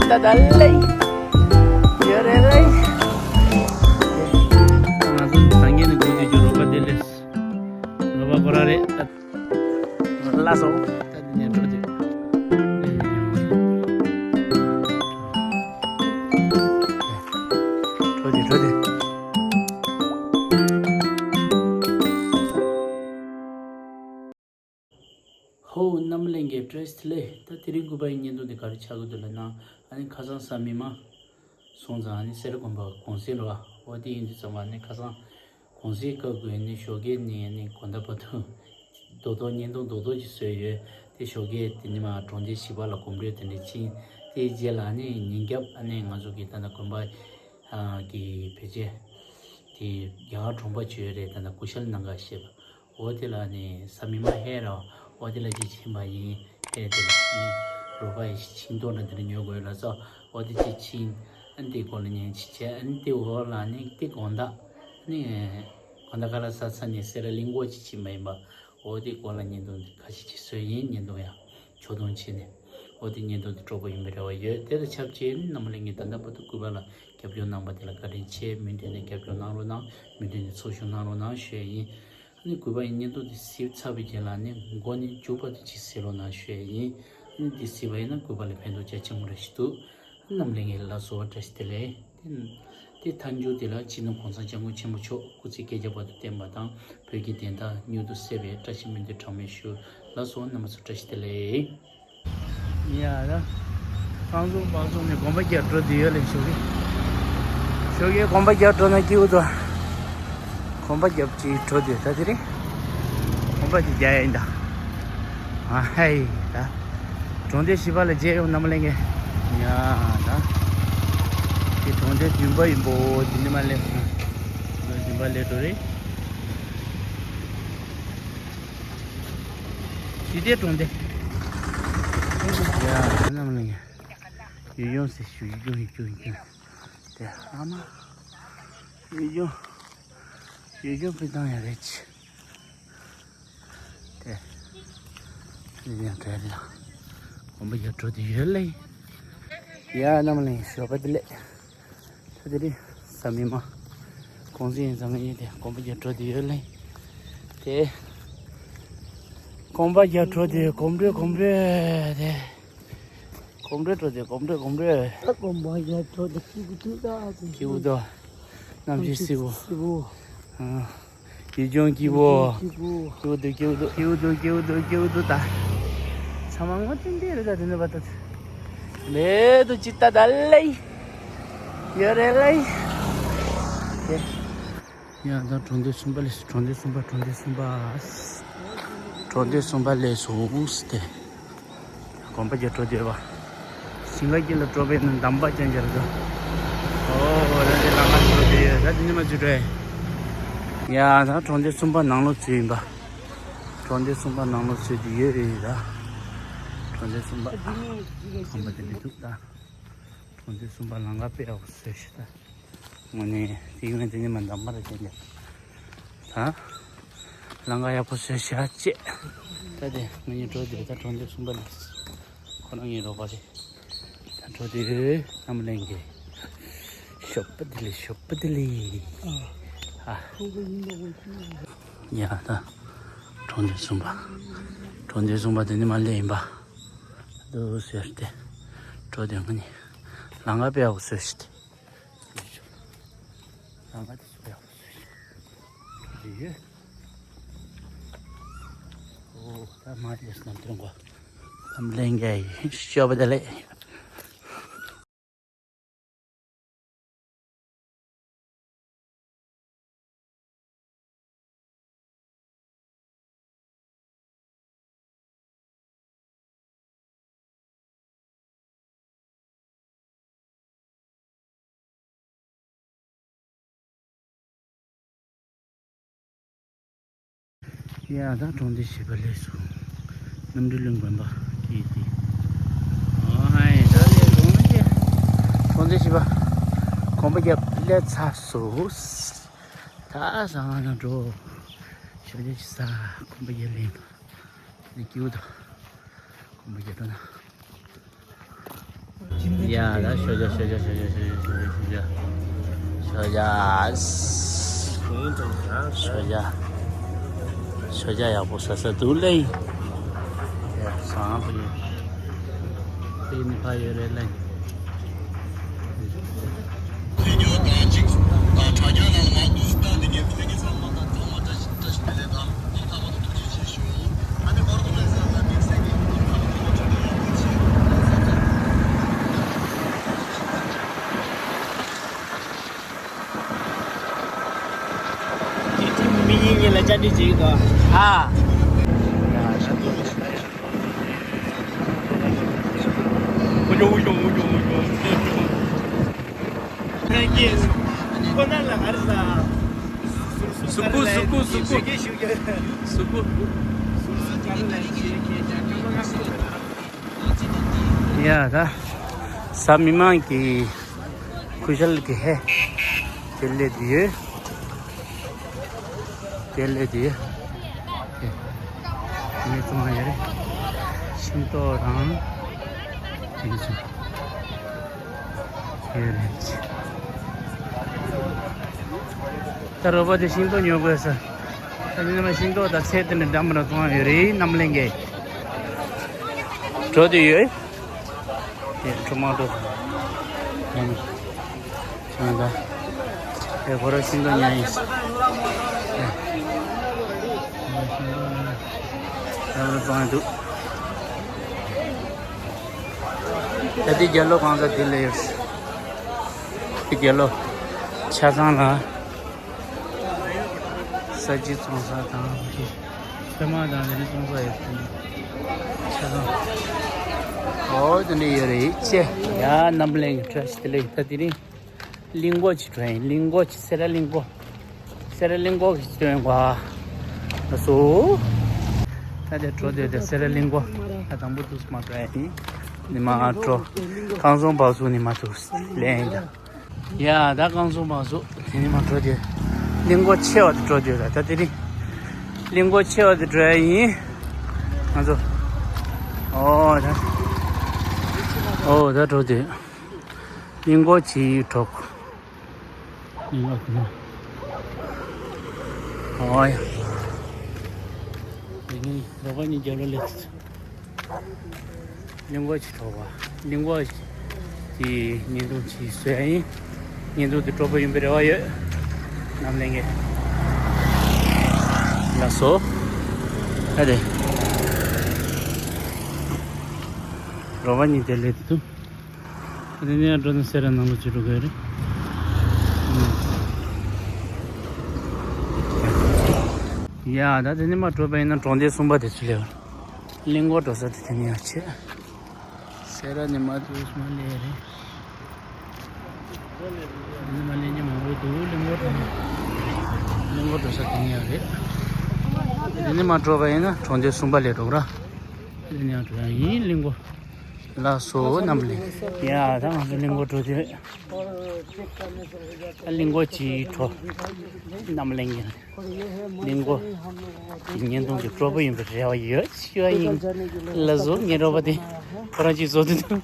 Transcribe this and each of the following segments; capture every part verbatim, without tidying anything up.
ད་ད་ལེ། ཡོ་རེ་ལེ། ང་ཚོ་ད་ངེད་ནི་དགོས་དུས་ཀྱི་རོགས་པ་དེ་ལས། རོགས་པ་ཁོ་རང་རེད། ལགས་སོ། ད་འདི་ནས་འགྲོ་དུས། འགྲོ་དུས་འགྲོ་དུས། ཧོ། རྣམ་གླིང་གི་བཀྲ་ཤིས་བདེ་ལེགས། ད་དེ་རིང་གུས་པ་ཡི་བརྙན་ཐུང་འདི་ག་རེ་ཆགས་ཀྱི་འདུག་ལབ་ན། ཨ་ནི་ཁ་སང་གཟའ་མིག་དམར་སོང་ཙང་ཨ་ནི་སེ་ར་དགོན་པ་གུང་སེང་རེད་བ། འོ་དེ་ཡིན་དུས་ཙམ་པ་ཨ་ནི་ཁ་སང་གུང་སེང་སྐབས་ཀྱི་ཨ་ནི་ཞོགས་ཀས་ནས་ཨ་ནི་དགོང་དག་བར་དུ་རྡོག་རྡོག་བརྙན་ཐུང་རྡོག་རྡོག་ཅིག་བཟོས་ཡོད། དེ་ཞོགས་ཀས་དེ་ནས་མར་གྲོང་སྡེ་བཞི་པ་ལ་གོམ་བགྲོད་དེ་འདྲ་ཕྱིན། དེའི་རྗེས་ལ་ཨ་ནི་ཉིན་རྒྱབ་ཨ་ནི་ང་ཚོ་གི་ད་ལྟ་དགོན་པ་གི་ཕལ་ཆེར་དེ་རྒྱ་གར་གྲོང་པ་ཅིག་ཡོད་རེད། ད་ལྟ་ཀུ་ཤལ་ནང་ག་ཞེས་པ། འོ་དེ་ལ་ནི་གཟའ་མིག་དམར་ཧེ་ར་འོ་དེ་ལ་ཅིག་ཕྱིན་པ་ཡིན། ཧེ་དེ་ལ་ནི་རོགས་པ་ཡི་ཤིང་ཏོག་འདྲ་དེ་འདྲ་ཉོ་དགོས་ལ་སོགས། འོ་དེ་ཅིག་ཕྱིན། ཨ་ནི་དེ་སྐོར་ལ་ཉན་ཅིག་བྱས། ཨ་ནི་དེ་འོག་ལ་ནི་དེ་དགོང་དག་ནི་དགོང་དག་ག་ལ་ས་ས་ནས་སེ་ར་གླིང་སྐོར་ཅིག་ཕྱིན་པ་ཡིན་པ། འོ་དེ་སྐོར་ལ་བརྙན་ཐུང་འདི་ཁ་ཤས་ཅིག་བཟོས་ཡིན། བརྙན་ཐུང་ཡང་ཕྱོགས་སྡོམ་བྱས་ནས། འོ་དེ་བརྙན་ཐུང་འདི་སྤྲོ་པོ་ཡིན་པའི་རེ་བ་ཡོད། དེ་དང་ཆབས་ཅིག་རྣམ་པ་ལྷན་རྒྱས་ད་ལྟ་བར་དུ་གུས་པ་ལ་རྒྱབ་སྐྱོར་གནང་པ་དེ་ལ་བཀའ་དྲིན་ཆེ། མུ་མཐུད་ནས་རྒྱབ་སྐྱོར་གནང་རོགས་གནང་། མུ་མཐུད་ནས་ཚོགས་ཞུགས་གནང་རོགས་གནང་ཞུ་ཡ་ཡིན། ཨ་ནི་གུས་པ་ཡི་བརྙན་ཐུང་འདི་གཟིགས་ཚར་བའི་རྗེས་ལ་ནི་མགོ་ནས་མཇུག་བར་དུ་ཅིག་གཟིགས་རོགས་གནང་ཞུ་ཡ་ཡིན། ཨ་ནི་འདི་གཟིགས་པ་ཡིན་ན་གུས་པ་ལ་ཕན་ཐོགས་རྒྱ་ཆེན་པོ་རེ་ཞིག་འདུག་རྣམ་གླིང་གི་ལ་སོ་བ་བཀྲ་ཤིས་བདེ་ལེགས། དེ་མཐའ་མཇུག་དེ་ལ་སྤྱི་ནོར་༸གོང་ས་༸སྐྱབས་མགོན་ཆེན་པོ་མཆོག་སྐུ་ཚེ་བསྐལ་བརྒྱ་བར་དུ་བརྟན་པ་དང་བོད་ཀྱི་བདེན་མཐའ་མྱུར་དུ་གསལ་བའི་བཀྲ་ཤིས་སྨོན་འདུན་གྲངས་མེད་ཞུ། ལགས་སོ། རྣམ་པ་ཚོ་བཀྲ་ཤིས་བདེ་ལེགས། ཡ་ད། ཁང་ཚུགས་བང་ཚུགས་ནས་གོམ་པ་རྒྱབ་འགྲོ་དེ་ཡོད་ལེ་ཞོགས་ཀས། ཞོགས་ཀས་གོམ་པ་རྒྱབ་འགྲོ་ན་སྐྱིད་པོ་འདུག་གོམ་པ་རྒྱབ་ཅིག་འགྲོ་དེ་ད་དེ་རིང་། གོམ་པ་ཅིག་རྒྱག་ཡ་ཡིན་ད། ཨ་ཧའི་ད། གྲོང་སྡེ་བཞི་པ་ལ་མཇལ་ཡོང་རྣམ་པ་ལྷན་རྒྱས། ཡ་ད། དེ་གྲོང་སྡེ་བདུན་པ་ཡིན་པོ་དེ་ནི་མ་སླེབས་སོང་། བདུན་པ་སླེབས་འགྲོ་རེད། ཞི་བདེ་གྲོང་སྡེ། ཡ་རྣམ་པ་ལྷན་རྒྱས། ཡུལ་ལྗོངས་ཟེར་ཞུ། ཡུལ་ལྗོངས་ཡུལ་ལྗོངས་ཡུལ་ལྗོངས། དེ་ཨ་མ། ཡུལ་ལྗོངས། ཡུལ་ལྗོངས་ཕུད་སྟངས་ཡག་རེད། དེ། ཡུལ་ལྗོངས་གྲལ་ལ། གོམ་པ་རྒྱག་འགྲོ་དེ་ཡོད་ལེ། ཡ་རྣམ་པ་ལྷན་རྒྱས་ཞོགས་པ་བདེ་ལེགས། ད་དེ་རིང་གཟའ་མིག་དམར། གུང་སེང་ཡིན་ཙང་ངས་དེ་གོམ་པ་རྒྱག་འགྲོ་དེ་ཡོད་ལེ། དེ། གོམ་པ་རྒྱག་འགྲོ་དེ་གོམ་བགྲོད་གོམ་བགྲོད་དེ། གོམ་བགྲོད་འགྲོ་དེ་གོམ་བགྲོད་གོམ་བགྲོད། ད་གོམ་པ་རྒྱག་འགྲོ་དེ་སྐྱིད་པོ་འདུག་ད་ཨ་ཙི། སྐྱིད་པོ་འདུག་གནམ་གཤིས་བསིལ་པོ། བསིལ་པོ། ཨ། ཡུལ་ལྗོངས་སྐྱིད་པོ། སྐྱིད་པོ། སྐྱིད་པོ་འདུག་སྐྱིད་པོ་འདུག་སྐྱིད་པོ་འདུག་སྐྱིད་པོ་འདུག་ད། ཚང་མ་ངོ་ཏན་ཏན་རེད་ད་དེ་ནས་བ་ད། ལེ་དུ་ཅི་ད་ད་ལེ། ཡོད་རེད་ལེ། ཡ་ད་གྲོང་སྡེ་གསུམ་པ་ལས་སུ། གྲོང་སྡེ་གསུམ་པ། གྲོང་སྡེ་གསུམ་པ། གྲོང་སྡེ་གསུམ་པ་ལས་སུ་སྟེ། གོམ་པ་རྒྱག་འགྲོ་དེ་བ། ཞིང་ཁ་དཀྱིལ་ལ་འགྲོ་བའི་ནང་འདམ་བག་ཅན་རྒྱག་འགྲོ། ཨོ་ཨོ་ད་དེ་ལམ་ཁ་འགྲོ་དེ་ཡོད་ད་དེ་ནི་མ་ཚུད་འགྲོ་ཡ། ཡ་ད་གྲོང་སྡེ་གསུམ་པ་ནང་ལོགས་ཚུད་ཡིན་པ། གྲོང་སྡེ་གསུམ་པ་ནང་ལོགས་ཚུད་དེ་ཡོད་རེད་ད། གྲོང་སྡེ་གསུམ་པ། གོམ་པ་དེ་འདྲ་འདུག་ད། གྲོང་སྡེ་གསུམ་པ་ལམ་ཁ་དཔེ་ཡག་པོ་བཟོས་ཤག་ད། དངོས་གནས་དེ་ཡིན་ན་དེ་ནི་མ་འདམ་པ་ར་ཅན་ད། ད་ལམ་ཁ་ཡག་པོ་བཟོས་ཤག་ཅེས། ད་དེ་ང་གཉིས་འགྲོ་དེ་ད་གྲོང་སྡེ་གསུམ་པ་ལ། ཁོ་རང་གཉིས་རོགས་པ་རེད། ད་འགྲོ་དེ་རྣམ་པ་ལྷན་རྒྱས། ཞོགས་པ་བདེ་ལེགས། ཞོགས་པ་བདེ་ལེགས། ཨ། ཡ་ད། གྲོང་སྡེ་གསུམ་པ། གྲོང་སྡེ་གསུམ་པ་དེ་ནི་མ་སླེབས་ཡིན་པ། འདུག་ཟེར་ཏེ། འགྲོ་དེ་ང་གཉིས། ལམ་ཁ་དཔེ་ཡག་པོ་བཟོས་ཤག་སྟེ། ལམ་ཁ་དེ་ཚོ་ཡག་པོ་བཟོས་ཤག་སྟེ། ཡོད། ཨོ་ད་མ་ཡེས་ནམ་དོན་གོ། རྣམ་པ་ལྷན་རྒྱས། ཞོགས་པ་བདེ་ལེགས། ཡ་ད་གྲོང་སྡེ་བཞི་པ་སླེབས་སོང་། རྣམ་གྲོལ་གླིང་དགོན་པ་སྐྱིད་དེ། ཨོ་ཧའི་ད་ལས་རོང་ལ་སྐྱེ། གྲོང་སྡེ་བཞི་པ། གོམ་པ་རྒྱབ་སླེབས་ཚར་སོང་། ད་ཟ་ང་ན་འགྲོ། ཞོགས་ཇ་ཅིག་ཟ། གོམ་པ་རྒྱབ་ལེན། ནི་སྐྱིད་པོ་འདུག་གོམ་པ་རྒྱག་འགྲོ་ན། ཡ་ད་ཞོ་ཇ་ཞོ་ཇ་ཞོ་ཇ་ཞོ་ཇ་ཞོ་ཇ་ཞོ་ཇ་ཞོ་ཇ་ཞོ་ཇ་ཡག་པོ་ཟ་ས་འདུག་ལེ། ཡ་བཟང་པོ་ཡོད། དེ་ནི་ཕ་ཡོད་རེད་ལེ། དེ་ཐིམ་མི་ཡིན་ཉིན་ལ་བཅར་འདྲི་བྱེད་ཀྱི་འདུག་ཨ། སུ་ཀུ་སུ་ཀུ་སུ་ཀུ་སུ་ཀུ། ཡ་ད། ས་མི་མང་གི་ཁུ་ཤལ་གི་ཧེ། དེ་ལས་དེ་ཡོད། དེ་ལས་དེ་ཡོད། དེ་ནས་ཚང་མ་ཡོད་རེད། ཤིང་ཏོག་དང་། དེ་ཚོ་ཡོད་རེད། ད་རོགས་པ་དེ་ཤིང་ཏོག་ཉོ་དགོས་ས། ད་ནི་མ་ཤིང་ཏོག་དང་ཚལ་དེ་ནི་འགྲམ་ར་གཏོང་ཡོད་རེད། རྣམ་གླིང་གི་འགྲོ་དུས་ཡོད། དེ་ཁྲོ་མ་འགྲོ། ཡང་ན་ཡང་ད་དེ་ཁོ་ར་ཤིང་ཏོག་ཉོ་ཡིན། འགྲམ་ར་གཏོང་ཡོད་འདུག་ད་དེ་རྒྱ་ལོ་གང་ས་དེ་ལས་ཡོད། དེ་རྒྱ་ལོ་ཆ་ཚང་ལ། ས་ཅི་བཙོང་ས་དང་གི་ཚོད་མ་དང་དེ་ནི་བཙོང་ས་ཡོད་ཀྱི་ཆ་ཚང་། ཨོ་དེ་འདྲ་ཡོད་རེད་ཅེ། ཡ་རྣམ་གླིང་བཀྲ་ཤིས་བདེ་ལེགས། ད་དེ་རིང་གླིང་སྐོར་ཅིག་འགྲོ་ཡིན། གླིང་སྐོར་ཅིག་སེ་ར་གླིང་སྐོར། སེ་ར་གླིང་སྐོར་གྱི་སྟོན་པ་ལ་སོ། ད་དེ་འགྲོ་དེ་དེ་སེ་ར་གླིང་སྐོར་ད་དང་པོ་དུས་མ་འགྲོ་ཡ་ཡིན། ནི་མ་འགྲོ། ཁང་སོང་བ་སུ་ནི་མ་ཐུག་ལན་ཡིན་ད། ཡ་ད་ཁང་སོང་བ་སུ་དེ་ནི་མ་འགྲོ་དེ། གླིང་སྐོར་ཆེ་བ་དེ་འགྲོ་དེ་ད་ད་དེ་རིང་། གླིང་སྐོར་ཆེ་བ་དེ་འགྲོ་ཡ་ཡིན། ང་ཚོ། ཨོ་ད། ཨོ་ད་འགྲོ་དེ། གླིང་སྐོར་ཆེ་ཡི་གྲོགས། གླིང་སྐོར་དེ་ནི། ཨོ་ཡ། དེ་ནི་རོགས་པ་གཉིས་རྒྱབ་ལ་སླེབས། གླིང་སྐོར་ཅིག་འགྲོ་བ། གླིང་སྐོར་གྱི་བརྙན་ཐུང་ཅིག་བཟོ་ཡ་ཡིན། བརྙན་ཐུང་དེ་སྤྲོ་པོ་ཡིན་པའི་རེ་བ་ཡོད། རྣམ་གླིང་གི་ལགས་སོ། ཨ་རེ། རོགས་པ་གཉིས་དེ་སླེབས་འདུག་ཨ་དེ་ནས་འགྲོ་ན་སེ་ར་ནང་ལོགས་ཅིག་འགྲོ་དགོས་རེད། ཡ་ད་དེ་ནས་མར་འགྲོ་བ་ཡིན་ན་གྲོང་སྡེ་གསུམ་པ་དེ་ཚོ་སླེབས། གླིང་སྐོར་འགྲོ་ས་དེ་དེ་ནས་ཡར་ཆེ། སེ་ར་ནས་མར་འདུག་མར་སླེབས་རེད། འདི་མར་སླེབས་མཁན་མང་པོ་འདུག་གླིང་སྐོར་འགྲོ་ན། གླིང་སྐོར་འགྲོ་ས་དེ་ནས་ཡར་རེད། དེ་ནས་མར་འགྲོ་བ་ཡིན་ན་གྲོང་སྡེ་གསུམ་པ་སླེབས་འགྲོ་གི་ར། དེ་ནས་ཡར་འགྲོ་ཡ་ཡིན་གླིང་སྐོར། ལགས་སོ་རྣམ་གླིང་། ཡ་ད་ང་ཚོ་གླིང་སྐོར་འགྲོ་དུས། ད་གླིང་སྐོར་གྱི་འགྲོ། རྣམ་གླིང་གི་གླིང་སྐོར་གྱི་བརྙན་ཐུང་དེ་སྤྲོ་པོ་ཡིན་པའི་རེ་བ་ཡོད་ཞུ་བ་ཡིན། ལགས་སོ་ངའི་རོགས་པ་དེ་ཁོ་རང་གཅིག་བཟོ་དུས་འདུག་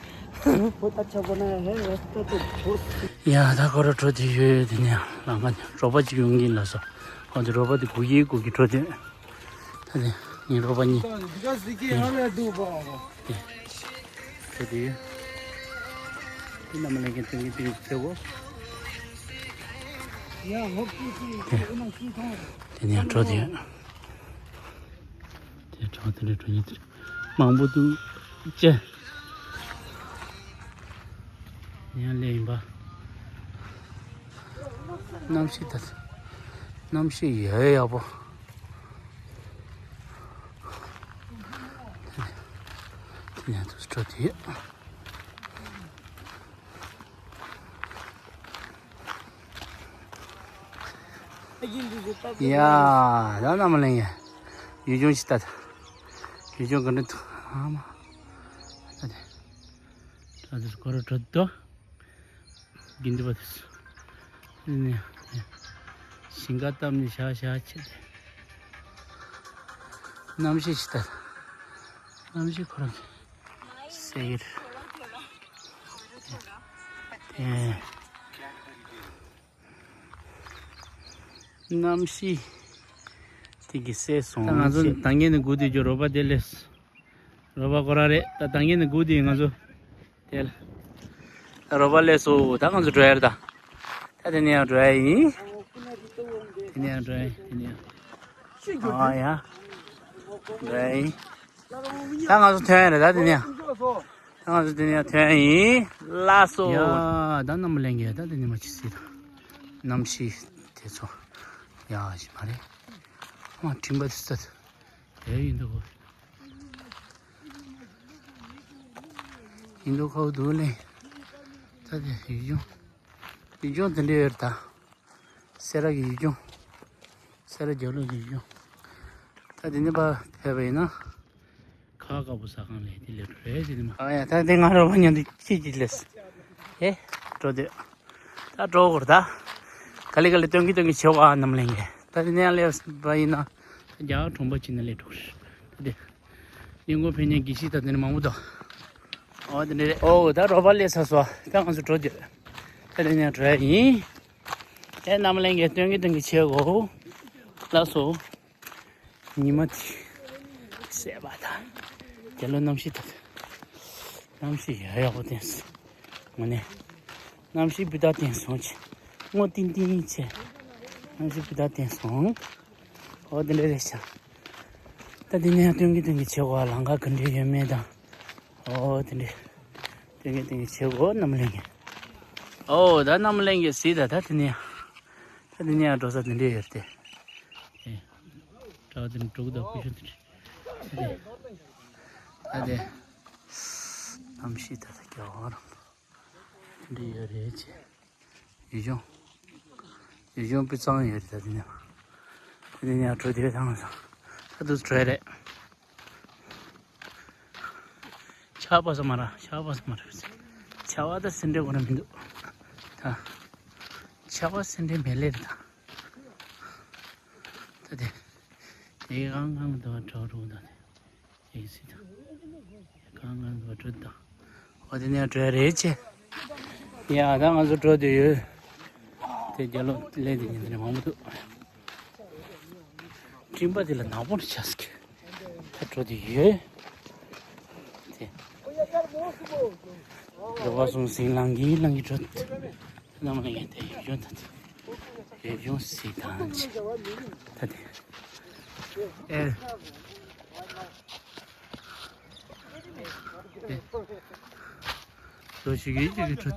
ཡ་ད་ཁོ་རང་འགྲོ་དུས་ཡོད་དེ་ནས་ལམ་ཁ་ནས་རོགས་པ་གཅིག་ཡོང་གི་ལགས་སོ། ཁོང་ཚོ་རོགས་པ་དེ་སྒུག་གི་སྒུག་གི་འགྲོ་དུས། ད་དེ་ངའི་རོགས་པ་གཉིས། ད་དེ་ཡོད། དེ་རྣམ་གླིང་གི་དོན་གྱི་དོན་གྱི་ཚེ་བོ། དེ་ནས་འགྲོ་དེ་ཡོད། དེ་གྲོགས་དེ་འདྲ་གྲོགས་གཉིས་དེ་མང་པོ་འདུག་ཅེ། ཡང་ལས་ཡིན་པ། གནམ་གཤིས་ད། གནམ་གཤིས་ཡག་ཡག་པོ། དེ་ནས་དུ་སྤྲོ་དེ། ཡ་ད་རྣམ་གླིང་ཡ། ཡུལ་ལྗོངས་ཤིག་ལྟ་ད། ཡུལ་ལྗོངས་ག་འདྲ་འདུག་ཨ་མ། ད་དེ། ད་དེ་སྐོར་ར་འགྲོ་དུས། དགེ་འདུན་པ་དེ་ཚོ། ཨ་ནི། ཞིང་ཁ་བཏབ་ནས་བཞག་བཞག་བྱས་ཏེ། གནམ་གཤིས་ཤིག་ལྟ། གནམ་གཤིས་ཁོ་རང་གི་གསལ་གྱི་རེད། ཨེ། གནམ་གཤིས་དེ་གི་སད་སོང་། ད་ང་ཚོ་ད་ངེད་ནས་སྒུག་བསྡད་རྒྱུ་རོ་པ་དེ་སླེབས། རོ་པ་ཁོ་རང་རེད། ད་ད་ངེད་ནས་སྒུག་བསྡད་ང་ཚོ་དེ་ལ། ད་རོ་པ་སླེབས་སོང་། ད་ང་ཚོ་འགྲོ་ཡ་རེད་ད། ད་དེ་ནས་ཡང་འགྲོ་ཡ་ཡིན། དེ་ནས་ཡང་འགྲོ་ཡ་ཡིན། དེ་ནས་ཡང་། ཨ་ཡ། འགྲོ་ཡ་ཡིན། ད་ང་ཚོ་ཐོན་ཡ་རེད་ད་དེ་ནས་ཡང་། ད་ང་ཚོ་དེ་ནས་ཡང་ཐོན་ཡ་ཡིན། ལགས་སོ། ཡ་ད་གནམ་ལངས་གི་ད་དེ་ནས་མ་ཅི་སྲིད་ད། གནམ་གཤིས་དེ་ཚོ་ཡག་ཞིག་མ་རེད། ཨ་མ་དྲན་པ་དེ་ཚོ་དེ་ཡིན་འདུག་ཡིན་འདུག་ཁོ་འདུག་ལེ། ད་དེ་ཡུལ་ལྗོངས། ཡུལ་ལྗོངས་དེ་འདྲ་ཡོད་རེད་ད། སེ་ར་གི་ཡུལ་ལྗོངས། སེ་ར་རྒྱབ་ལོགས་ཀྱི་ཡུལ་ལྗོངས། ད་དེ་ནས་ཕར་ཕེབས་པ་ཡིན་ན། ཁ་དཀར་པོ་ཟ་ཁང་ལས་དེ་ལས་འགྲོ་རེད་དེ་ནི་མ། ཨ་ཡ་ད་དེ་ང་རོ་པ་མཉམ་དུ་ཅིག་ཅིག་ལས། ཧེ། འགྲོ་དུས། ད་འགྲོ་དགོས་རེད་ད། ག་ལེ་ག་ལེ་སྟོན་གི་སྟོན་གི་བྱེད་བ་གནམ་ལངས་གི། ད་དེ་ནས་ཡང་སླེབས་པ་ཡིན་ན། ད་རྒྱ་གར་གྲོང་པ་ཅིག་ནས་སླེབས་འགྲོ་གི་རེད། ད་དེ། ཉིན་གུང་ཕན་ཉིན་གྱི་ཤི་ད་དེ་ནས་མང་པོ་འདུག་ཨོ་དེ་འདྲ་རེད། ཨོ་ད་རོ་པ་སླེབས་ཚར་སོང་། ད་ང་ཚོ་འགྲོ་དུས། ད་དེ་ནས་འགྲོ་ཡ་ཡིན། ཨེ་གནམ་ལངས་གི་སྟོན་གི་སྟོན་གི་བྱེད་དགོས། ལགས་སོ། ཉི་མ་དེ་གསལ་བ་དང་། རྒྱ་ལོ་གནམ་གཤིས་དང་། གནམ་གཤིས་ཡག་ཡག་པོ་བསྟན་སོང་། དངོས་གནས། གནམ་གཤིས་སྤུས་དག་བསྟན་སོང་ཆེ། སྔོ་ཏིང་ཏིང་ཆེ། གནམ་གཤིས་སྤུས་དག་བསྟན་སོང་། ཨོ་དེ་འདྲ་རེད་ཤག་ད་དེ་ནས་སྟོན་གི་སྟོན་གི་བྱེད་དགོས། ལམ་ཁ་ག་འདྲ་ཡོད་མེད་དང་། ཨོ་དེ་འདྲ། སྟོན་གི་སྟོན་གི་བྱེད་དགོས་གནམ་ལངས་གི། ཨོ་ད་གནམ་ལངས་གི་གཟིགས་ད་ད་དེ་ནས། ད་དེ་ནས་ཡང་འགྲོ་ས་དེ་འདྲ་ཡོད་རེད་དེ། ཨེ། གྲྭ་བ་དེ་ནས་འགྲོ་གི་འདུག་ཀུ་ཤུ་དེ་འདྲ། ད་དེ། ད་དེ། གནམ་གཤིས་ད་ད་རྒྱ་བ་རང་། དེ་འདྲ་ཡོད་རེད་ཅེ། ཡུལ་ལྗོངས། ཡུལ་ལྗོངས་སྤུས་གཙང་ཡོད་རེད་ད་དེ་ནས། ད་དེ་ནས་ཡང་འགྲོ་དེ་བས་ཐང་ལ་སོང་། ད་དུ་བྲོས་རེད། ཆར་པ་ས་མ་ར་ཆར་པ་ས་མ་ར། ཆར་པ་ད་སེ་འབྲས་ཁོ་ན་མི་འདུག་ད་ཆར་པ་སེ་འབྲས་མེད་ལེ་རེད་ད། ད་དེ་དེ་གང་གང་དུ་བ་གྲོགས་རུ་ད་དེ་དེ་སི་ད་གང་གང་དུ་བ་གྲོད་ད། འོ་དེ་ནས་བྲོས་རེད་ཅེ། ཡ་ད་ང་ཚོ་འགྲོ་དུས་ཡོད། དེ་རྒྱ་ལོ་ལས་དེ་ཉིན་དེ་ནས་མང་པོ་འདུག་སྤྲིན་པ་དེ་ལ་ནག་པོ་ནས་ཆགས་ཀྱི། ད་འགྲོ་དེ་ཡོད། དེ། རོ་བ་སོང་ཟིང་ལང་གིན་ལང་གིན་འགྲོ། གནམ་ལ་ཡན་དེ་ཡོད་ཡོད་ད་དེ། ཡོད་ཡོད་སི་དང་ཅི། ད་དེ། ཨེ། ཨེ། ལོ་ཞིག་གིས་ཅིག་གིས་འགྲོ།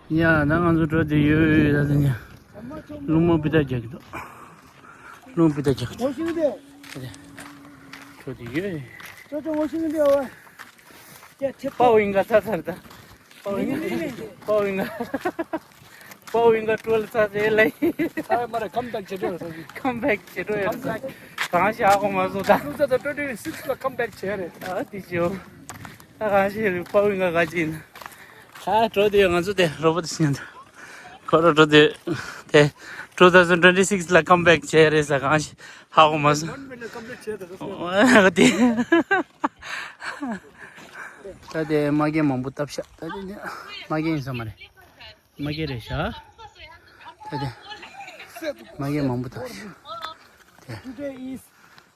ཡ་ད་ང་ཚོ་འགྲོ་དེ་ཡོད་ད་དེ་ནས། རླུང་མ་སྤུས་དག་རྒྱག་གི་འདུག་རླུང་སྤུས་དག་རྒྱག་གི་འདུག་འགྲོ་དེ་ཡོད། ཅོ་ཅོ་ངོ་ཤེས་ཀྱི་འདུག་ཨ། ཀྱ་ཁྱེད་པའོ་ཡིན་ག་ཚ་ཚར་ད། པའོ་ཡིན་ག་པའོ་ཡིན་ག་པའོ་ཡིན་ག་ཀྲོ་ལ་ཚ་ཚེ་ལ་ཡིན། ཨ་མ་རེད། ཁམ་བེག་བྱེད་འགྲོ་ཡོད་ས་ཞིག་ཁམ་བེག་བྱེད་འགྲོ་ཡོད་ས། གང་ཞིག་ཧ་གོ་མ་སོང་ད། ཀྲོ་ཚ་ཚ་ཀྲོ་ཀྲོ་སིགས་ལ་ཁམ་བེག་བྱེད་རེད། ཨ་དེ་ཞོ། ད་གང་ཞིག་རེད། པའོ་ཡིན་ག་ག་ཅི་ཡིན། ད་འགྲོ་དེ་ང་ཚོ་དེ་རོ་པོ་དེ་སྙན་ད། ཁོ་རོ་འགྲོ་དེ་དེ་two thousand twenty six ལ་ཁམ་བེག་བྱེད་རེད་ས་གང་ཞིག་ཧ་གོ་མ་སོང་། ཨ་དེ། ད་དེ་མ་རྒན་མང་པོ་བཏབ་ཤག་ད་དེ་ནས་མ་རྒན་ཡིན་ས་མ་རེད། མ་རྒན་རེད་ཤག་ད་དེ་མ་རྒན་མང་པོ་བཏབ་ཤག་དེ། Today is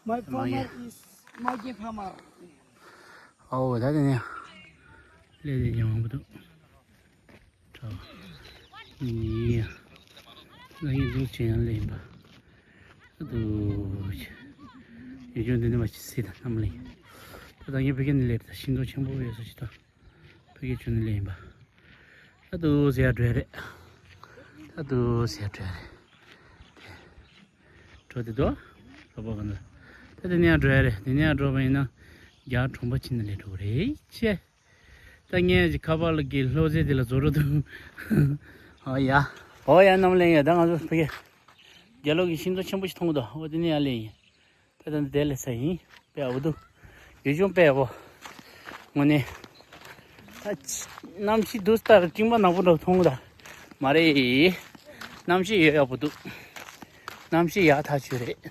my མ་རྒན། Farmer is མ་རྒན་ཕ་མ། ཨོ་ད་དེ་ནས་ལས་དེ་ཉོ་མང་པོ་འདུག་གྲྭ་བ། ཡིན། ང་ཡིན་འདུག་ཅེས་ཡང་ལས་ཡིན་པ། ཨ་དུ། ཡུལ་ལྗོངས་འདི་ནས་མ་ཅི་སྲིད་དང་གནམ་ལས། ད་ད་ངས་ཕ་གི་ནས་སླེབས་ད་ཤིང་སྡོང་ཆེན་པོ་ཡོད་ས་ཅིག་དང་། ཕ་གི་ཆུ་ནས་སླེབས་ཡིན་པ། ཨ་དུ་ཟེར་ཡ་འགྲོ་ཡ་རེད། ཨ་དུ་ཟེར་ཡ་འགྲོ་ཡ་རེད། འགྲོ་དེ་དོ། རོ་པ་ག་ན། ད་དེ་ནས་ཡང་འགྲོ་ཡ་རེད། དེ་ནས་ཡང་འགྲོ་བ་ཡིན་ན། རྒྱ་གྲོང་པ་ཕྱི་ནས་སླེབས་འགྲོ་གི་རེད་ཅེ། ད་ངས་ཀྱི་ཁ་པར་ལ་གི་ལྷོ་རྩེ་དེ་ལ་བཟོ་རོགས་འདུག་ཨོ་ཡ། ཨོ་ཡ་གནམ་ལས་ཡ་ད་ང་ཚོ་ཕ་གི། རྒྱ་ལོ་གི་ཤིང་སྡོང་ཆེན་པོ་ཞིག་མཐོང་གི་འདུག་ཨོ་དེ་ནས་ཡར་སླེབས་ཡིན། ད་ད་འདི་དེ་ལས་ས་ཡིན། དཔེ་ཡག་པོ་འདུག་ཡུལ་ལྗོངས་དཔེ་ཡག་པོ། དངོས་གནས། ད་གནམ་གཤིས་འདུག་ལྟར་སྤྲིན་པ་ནག་པོ་འདྲ་མཐོང་གི་འདུག་མ་རེད། གནམ་གཤིས་ཡག་ཡག་པོ་འདུག་གནམ་གཤིས་ཡག་ཐག་ཆོད་རེད་ད།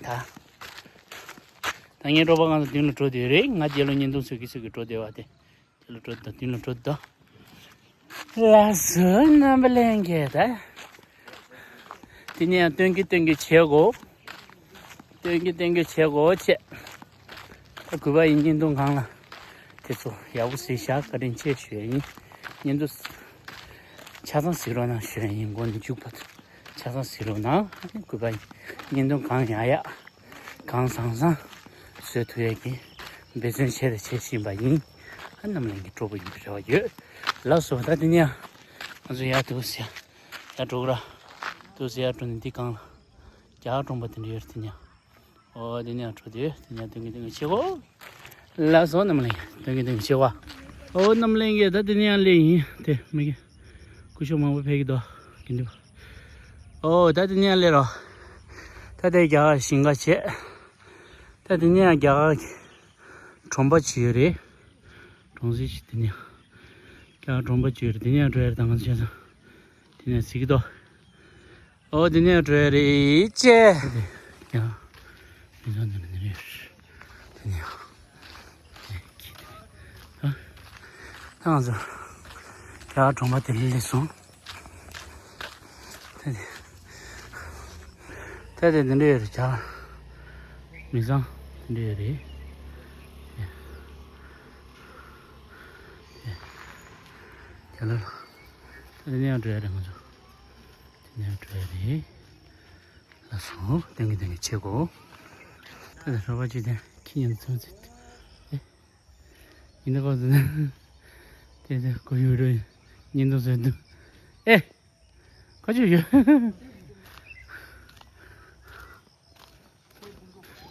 ད་ངའི་གྲོགས་པོ་གང་ཚོ་མདུན་ལ་འགྲོ་བསྡད་རེད། ང་རྗེས་ལ་བརྙན་ཐུང་བཟོ་གི་བཟོ་གི་འགྲོ་བསྡད་པ་དེ། དེ་ལ་འགྲོ་དང་མདུན་ལ་འགྲོ་དང་། ལགས་སོ་རྣམ་པ་ལྷན་རྒྱས་ད། དེ་ནས་ཡང་སྟོན་གི་སྟོན་གི་བྱེད་དགོ་སྟོན་གི་སྟོན་གི་བྱེད་དགོ་བྱས། ད་གུས་པ་ཡིན་བརྙན་ཐུང་སྒང་ལ། དེ་ཚོ་ཡག་པོ་གཟིགས་ཤག་བཀའ་དྲིན་ཆེ་ཞུ་ཡ་ཡིན། བརྙན་ཐུང་ཆ་ཚང་གཟིགས་རོགས་གནང་ཞུ་ཡ་ཡིན། མགོ་ནས་མཇུག་བར་དུ་ཆ་ཚང་གཟིགས་རོགས་གནང་། གུས་པ་ཡིན། བརྙན་ཐུང་གང་ཡག་ཡག་གང་བཟང་བཟང་བཟོ་ཐུབ་ཡས་ཀྱི་འབད་བརྩོན་བྱས་དང་བྱེད་བཞིན་པ་ཡིན། ཨ་རྣམ་གླིང་གི་གྲོགས་པོ་ཡིན་པའི་རེ་བ་ཡོད། ལགས་སོ་ད་དེ་ནས་ང་ཚོ་ཡར་འདུག་སེ་ཡར་འགྲོ་གི་ར། འདུག་སེ་ཡར་འགྲོ་ནས་འདི་སྒང་ལ་རྒྱ་གར་གྲོང་པ་དེ་འདྲ་ཡོད་རེད་དེ་ནས། ཨོ་དེ་ནས་འགྲོ་དུས་དེ་ནས་སྟོན་གི་སྟོན་གི་བྱེད་གོ་ལགས་སོ་རྣམ་གླིང་སྟོན་གི་སྟོན་གི་བྱེད་གོ་ཨོ་རྣམ་གླིང་གི་ད་དེ་ནས་ཡང་སླེབས་ཡིན་དེ་མི་གི་སྐུ་ཞབས་མང་པོ་ཕེབས་ཀྱི་འདུག་གི་འདུག་ཨོ་ད་དེ་ནས་ཡང་སླེབས་རོགས། ད་དེ་རྒྱ་གར་ཞིང་ཁ་བྱས། ད་དེ་ནས་ཡང་རྒྱ་གར་གྱི་གྲོང་པ་ཅིག་ཡོད་རེད། གྲོང་གསེབ་ཅིག་དེ་ནས་རྒྱ་གར་གྲོང་པ་ཅིག་ཡོད་རེད། དེ་ནས་ཡང་འགྲོ་ཡ་རེད། ད་ང་ཚོ་བྱས་ཙང་དེ་ནས་གཟིགས་ཀྱི་འདུག་ཨོ་དེ་ནས་འགྲོ་ཡ་རེད་ཅེ། ཡ། མི་ཚང་དེ་ནས་རེད། དེ་ནས་ཡ། ད་ང་ཚོ་རྒྱ་གར་གྲོང་པ་དེ་ལ་སླེབས་སོང་། ད་དེ་ད་དེ་འདི་འདྲ་ཡོད་རེད་རྒྱ་གར། མི་ཚང་འདི་འདྲ་ཡོད་རེད། རྒྱ་ལ་ལ། ད་དེ་ནས་ཡང་འགྲོ་ཡ་རེད་ང་ཚོ། དེ་ནས་ཡང་འགྲོ་ཡ་རེད། ལགས་སོ། སྟོན་གི་སྟོན་གི་བྱེད་གོ་ད་ལྟ་རོགས་པ་ཅིག་དེ་ཁྱི་ཉན་ཚོད་ཚོད། ཨེ། ཡིན་ན་གོ་ཚོད་ན། དེ་དེ་གོ་ཡུ་རོ་ཡིན། ཉིན་དུ་ཚོད་དུ། ཨེ། ག་ཅུ་ཡོད།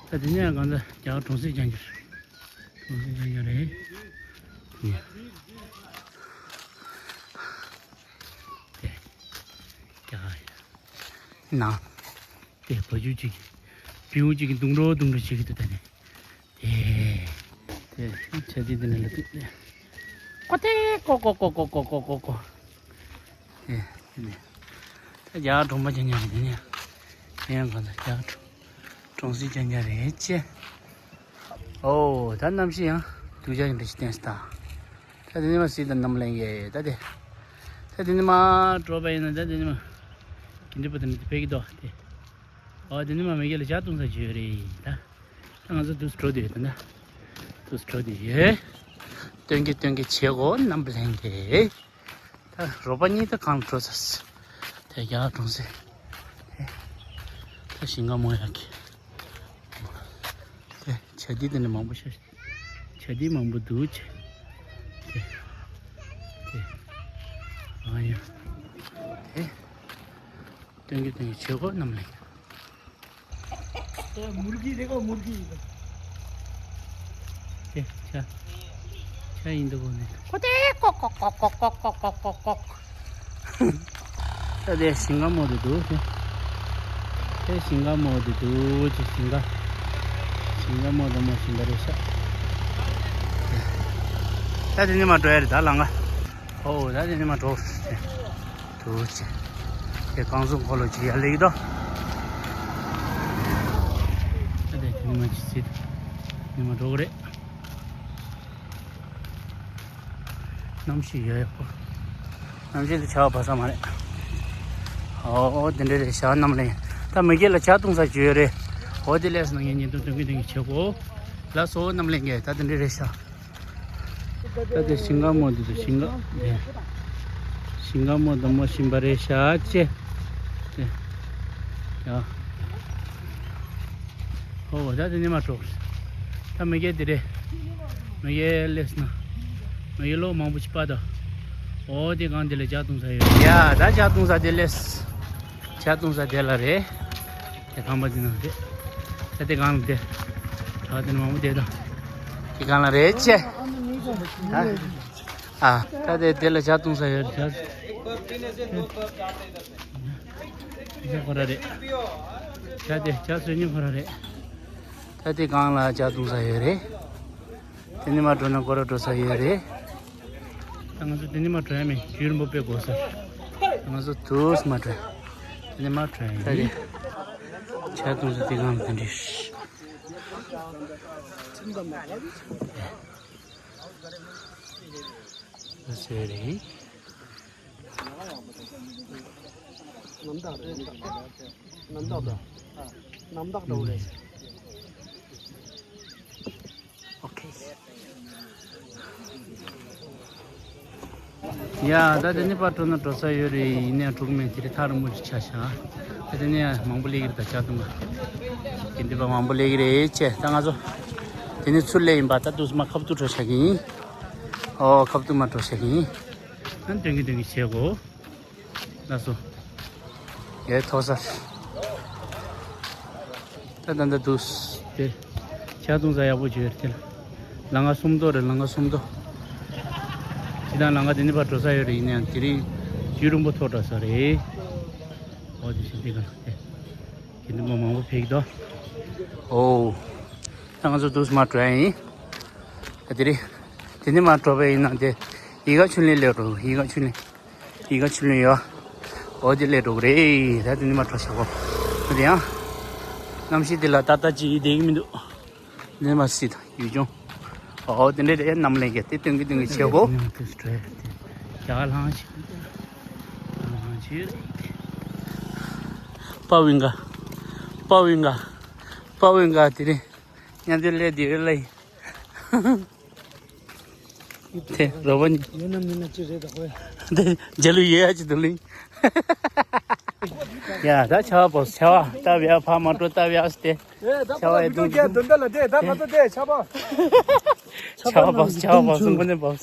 ད་དེ་ནས་གང་ལྟར་རྒྱ་གར་གྲོང་གསེབ་རྐྱང་རྐྱང་རེད། གྲོང་གསེབ་རྐྱང་རྐྱང་རེད། དེ། རྒྱ་གར་ཡ། ན། དེ་བ་ཕྱུགས་གཅིག་བེའུ་གཅིག་གིས་རྡུང་རོགས་རྡུང་རོགས་བྱེད་ཀྱི་འདུག་ད་ནི། དེ། དེ་ཆ་དེ་དེ་ནི་ལ་དེ། ཀོ་ཏེ་ཀོ་ཀོ། དེ་དེ་ནི། ད་རྒྱ་གར་གྲོང་པ་རྐྱང་རྐྱང་རེད་དེ་ནི། དེ་ཡང་གང་ལ་རྒྱ་གར་གྲོང་གསེབ་རྐྱང་རྐྱང་རེད་ཅེ། ཨོ་ད་གནམ་གཤིས་ཡང་སྡུག་ཅག་ཡིན་པའི་ཕྱིར་བསྟན་སྟ། ད་དེ་ནི་མ་སྲིད་ད་རྣམ་གླིང་གི་ད་དེ། ད་དེ་ནི་མ་འགྲོ་བ་ཡིན་ན་ད་དེ་ནི་མ། གི་འདི་པོ་དེ་ནི་དེ་ཕེག་གི་དོ་དེ། ཨོ་དེ་ནི་མ་མི་གེ་ལ་ཇ་བཏུང་ས་བྱོས་རེད་ད། ད་ང་ཚོ་དུས་འགྲོ་དུས་ཡོད་ད་ན། དུས་འགྲོ་དུས་ཡོད། སྟོན་གི་སྟོན་གི་བྱེད་གོ་རྣམ་པ་ལྷན་རྒྱས། ད་རོགས་པ་གཉིས་ད་གང་འགྲོ་ས། དེ་རྒྱ་གྲོང་གསེབ། ད་ཞིང་ཁ་མོ་ཡག་གི། དེ་བྱ་དེ་དེ་ནས་མང་པོ་ཤོད། བྱ་དེ་མང་པོ་འདུག་བྱ། དེ། དེ། ཨ་ཡ། དེ། སྟོན་གི་སྟོན་གི་བྱེད་སྒོ་རྣམས་ལས། मुर्गी देखो मुर्गी। དེ་བྱ། བྱ་ཡིན་འདུག་གོ་ནས། ཁོ་དེ་ཀོག་ཀོག། ད་དེ་ཞིང་ཁ་མོ་དེ་འདུག་ཟེར། དེ་ཞིང་ཁ་མོ་དེ་འདུག་ཅེས་ཞིང་ཁ། ཞིང་ཁ་མོ་དེ་མོ་ཞིང་ཁ་རེད་ཤག་ད་དེ་ནི་མ་འགྲོ་ཡ་རེད་ད་ལང་ང་། ཨོ་ད་དེ་ནི་མ་འགྲོ་ཟེར། འདུག་ཅེས། དེ་རྐང་བཙུགས་འཁོར་ལོ་ཅིག་ཡར་སླེབས་ཀྱི་འདུག་ད་དེ་དེ་ནི་མ་ཅིག་ཟེར། ནི་མ་འགྲོ་གི་རེད། གནམ་གཤིས་ཡོད་ཡག་པོ། གནམ་གཤིས་དེ་ཆར་པ་བབས་ས་མ་རེད། ཨོ་དེ་འདྲ་རེད་ཤག་རྣམ་གླིང་། ད་མི་སྒེར་ལ་ཇ་བཏུང་ས་ཅིག་ཡོད་རེད། ཨོ་དེ་ལས་ནང་ངས་ཉིན་ཐོ་སྟོན་གི་སྟོན་གི་བྱེད་གོ་ལགས་སོ་རྣམ་གླིང་གས། ད་དེ་འདྲ་རེད་ཤག་ད་དེ་ཞིང་ཁ་མོ་དེ་དེ་ཞིང་ཁ་དེ། ཞིང་ཁ་མོ་དེ་མོ་ཞིང་པ་རེད་ཤག་ཅེ། དེ། ཡ། ཨོ་ད་དེ་ནི་མ་གྲོགས། ད་མི་སྒེར་དེ་རེད། མི་སྒེར་སླེབས་ན། མི་སྒེར་ལོ་མང་པོ་ཞིག་པ་དང་། ཨོ་དེ་གང་དེ་ལ་ཇ་བཏུང་ས་ཡོད། ཡ་ད་ཇ་བཏུང་ས་དེ་སླེབས། ཇ་བཏུང་ས་དེ་ལ་རེད། དེ་ཁང་པ་དེ་ནང་རེད། ད་དེ་གང་ལ་དེ། ད་དེ་ནི་མང་པོ་དེ་དང་། དེ་གང་ལ་རེད་ཅེ། ད། ཨ། ད་དེ་དེ་ལ་ཇ་བཏུང་ས་ཡོད་ཇ། དེ་ཁོ་ར་རེད། ཇ་དེ་ཇ་བཟོ་མཁན་ཁོ་ར་རེད། ད་དེ་སྒང་ལ་ཇ་བཏུང་ས་ཡོད་རེད། དེ་ནི་མ་འགྲོ་ན་སྐོར་ར་འགྲོ་ས་ཡོད་རེད། ད་ང་ཚོ་དེ་ནི་མ་འགྲོ་ཡ་མེད། རྒྱུན་རིང་པོ་དཔེ་དགོས་ས། ད་ང་ཚོ་དུས་མ་འགྲོ་ཡ། ནི་མ་ཁྲོས་ཡིན། ཆ་ཏོང་ས་དེ་གང་དེ་འདྲི། ཟེར་རེད། གནམ་བདག་རེད། གནམ་བདག་གནམ་བདག་དང་གནམ་བདག་འདྲ་བོ་རེད། ཨོ་ཁེ། ཡ་ད་དེ་ནི་ཕར་འགྲོ་ན་འགྲོ་ས་ཡོད་རེད། ཡིན་ནའི་འགྲོ་གི་མེད། དེ་རིང་ཐག་རིང་པོ་ཅིག་ཆགས་ཤག་ད་དེ་ནི་མང་པོ་སླེབས་ཀྱི་རེད། ད་ཇ་འཐུང་ག་དགེ་འདུན་པ་མང་པོ་སླེབས་ཀྱི་རེད་ཅེས། ད་ང་ཚོ་དེ་ནི་ཚུར་སླེབས་ཡིན་པ། ད་དུས་མ་ཁབ་ཏུ་འགྲོ་ཆགས་ཀྱི་ཡིན། ཨོ་ཁབ་ཏུ་མ་འགྲོ་ཆགས་ཀྱི་ཡིན། ཨ་ནི་སྟོན་གྱི་སྟོན་གྱི་བྱེད་དགོས། ལགས་སོ། ཡའི་ཐོག་སར། ད་ད་ད་འདུག་སྟེ། ཇ་འཐུང་ས་ཡག་པོ་ཅིག་ཡོད་རེད་དེ་ལ། ལམ་ཁ་སུམ་མདོ་རེད། ལམ་ཁ་སུམ་མདོ། སྤྱིར་བཏང་ལམ་ཁ་དེ་ནི་ཕར་འགྲོ་ས་ཡོད་རེད། ཡིན་ནའང་དེ་རིང་རྒྱུན་རིང་པོ་ཐོག་འགྲོ་ས་རེད། འོ་དེ་བཞིན་དེ་ག་ལ་དེ། དགེ་འདུན་པ་མང་པོ་ཕེབས་ཀྱི་འདུག་ཨོ། ད་ང་ཚོ་འདུག་སེ་མར་འགྲོ་ཡ་ཡིན། ད་དེ་རིང་། དེ་ནི་མར་འགྲོ་བ་ཡིན་ན་དེ། ཡིད་དགའ་ཆོས་གླིང་སླེབས་འགྲོ། ཡིད་དགའ་ཆོས་གླིང་། ཡིད་དགའ་ཆོས་གླིང་ཡོད། འོ་དེ་སླེབས་འགྲོ་གི་རེད། ད་དེ་ནི་མར་འགྲོ་ཆོག་གོ། ད་དེ་ཡང་། གནམ་གཤིས་དེ་ལ་ཏག་ཏག་ཅིག་བསྡད་ཀྱི་མི་འདུག་ནི་མ་སྲིད་ད་ཡུལ་ལྗོངས། འོ་དེ་འདྲ་རེད། གནམ་ལས་ཀྱི་དེ་སྟོན་གྱི་སྟོན་གྱི་བྱེད་གོ། རྒྱ་ལྷང་ཞིག་ལྷང་ཞིག་པ་ཝིང་ག་པ་ཝིང་ག་པ་ཝིང་ག་དེ་རིང་མཉམ་དུ་སླེབས་དེ་ཡོད་ལ་ཡིན། དེ་རོ་བ་ནི། ཡོད་ན་མིན་ན་ཅི་རེད་ད་ཧོས། དེ་རྒྱ་ལུ་ཡོད་ཡ་ཅི་འདུག་ལིང་། ཡ་ད་ཆ་བ་བོ་ཆ་བ་ད་བ་ཡ་ཕ་མ་འགྲོ་ད་བ་ཡ་སྟེ། ད་ཆ་བ་ཡ་འདུག་འདུག་འདུག་འདུག་ལ་དེ་ད་ང་ཚོ་དེ་ཆ་བ། ཆ་བ་བོ་ཆ་བ་བོ་སུ་མགོ་ནས་བོ། ཆ་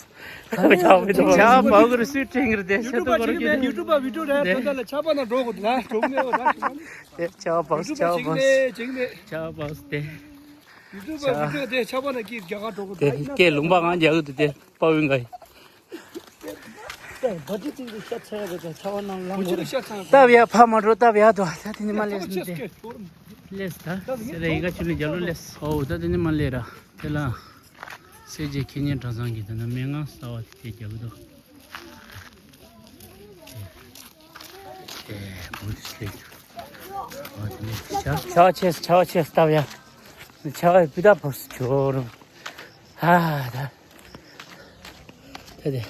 བ་བོ་གུ་རུ་སུས་ཁྲེང་གི་རེད་དེ་ཤ་ཏུ་གོ་རུ་གི་རེད། ཡུ་ཊུབ་པ་བི་ཌིའོ་རེད་དེ་ད་ལ་ཆ་བ་ན་འགྲོ་གོ་ད་འགྲོ་མེད་བ་ད། དེ་ཆ་བ་བོ་ཆ་བ་བོ་ཆ་བ་བོ་སྟེ། ཡུ་ཊུབ་པ་བི་ཌིའོ་དེ་ཆ་བ་ན་ཀི་རྒྱ་གར་འགྲོ་གོ་དེ་ད་སྐད་ལུང་པ་ང་རྒྱག་གི་འདུག་དེ། པ་ཝིང་ག་ཡིན། སྟབས་ཡག་ཕ་མ་འགྲོ་སྟབས་ཡག་དོ། ད་དེ་ནི་མ་ལེས་ནི་དེ། ལེས་ད་སེ་ར་ཡི་ག་ཆུ་ལི་རྒྱ་ལོ་ལེས། ཨོ་ད་དེ་ནི་མ་ལེས་ར་དེ་ལ། སེར་བྱེས་ཁེ་ཉེན་གྲྭ་ཚང་གི་དེ་ན་སྨན་ཁང་གསར་བ་དེ་རྒྱག་གི་འདུག་ཨེ་བུ་དེ་སེ་ཨོ་དེ་ནི་ཆ་བ་ཆེ་ཆ་བ་ཆེ་སྟབས་ཡག་ཆ་བ་སྤུས་དག་པོ་ཆོ་རུ། ཧ་ད། ད་དེ།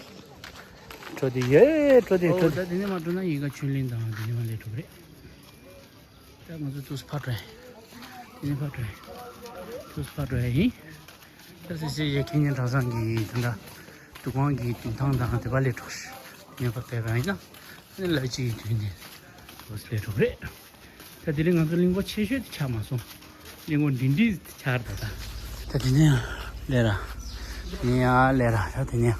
འགྲོ་དེ་ཡོད་འགྲོ་དེ་འགྲོ་ཨོ་དེ། ད་དེ་ནས་མ་འགྲོ་ན་ཡིན་ག་ཆུ་གླིང་དང་དེ་ནས་མ་སླེབས་འགྲོ་གི་རེད། ད་ང་ཚོ་ཏུས་ཕར་འགྲོ་ཡིན། དེ་ནས་ཕར་འགྲོ་ཡིན། ཏུས་ཕར་འགྲོ་ཡིན། ད་སེ་སེ་ཡ་ཁེ་ཉེན་གྲྭ་ཚང་གི་དེ་འདྲ་འདུ་ཁང་གི་མདུན་ཐང་དང་དེ་པ་སླེབས་འགྲོ་ཞིག་ངེས་པ་བས་གང་ཡིན་ན་ཨ་ནི་ལ་ཅིག་ཡིན་དུས་ནས་ཏུས་སླེབས་འགྲོ་གི་རེད། ད་དེ་རིང་ང་ཚོ་གླིང་སྐོར་ཆེ་ཤོས་དེ་ཆགས་མ་སོང་། གླིང་སྐོར་འདི་འདྲའི་ཆགས་རེད་ད། ད་དེ་ནས་ལས་ར། དེ་ནས་ཡང་ལས་ར་ད་དེ་ནས་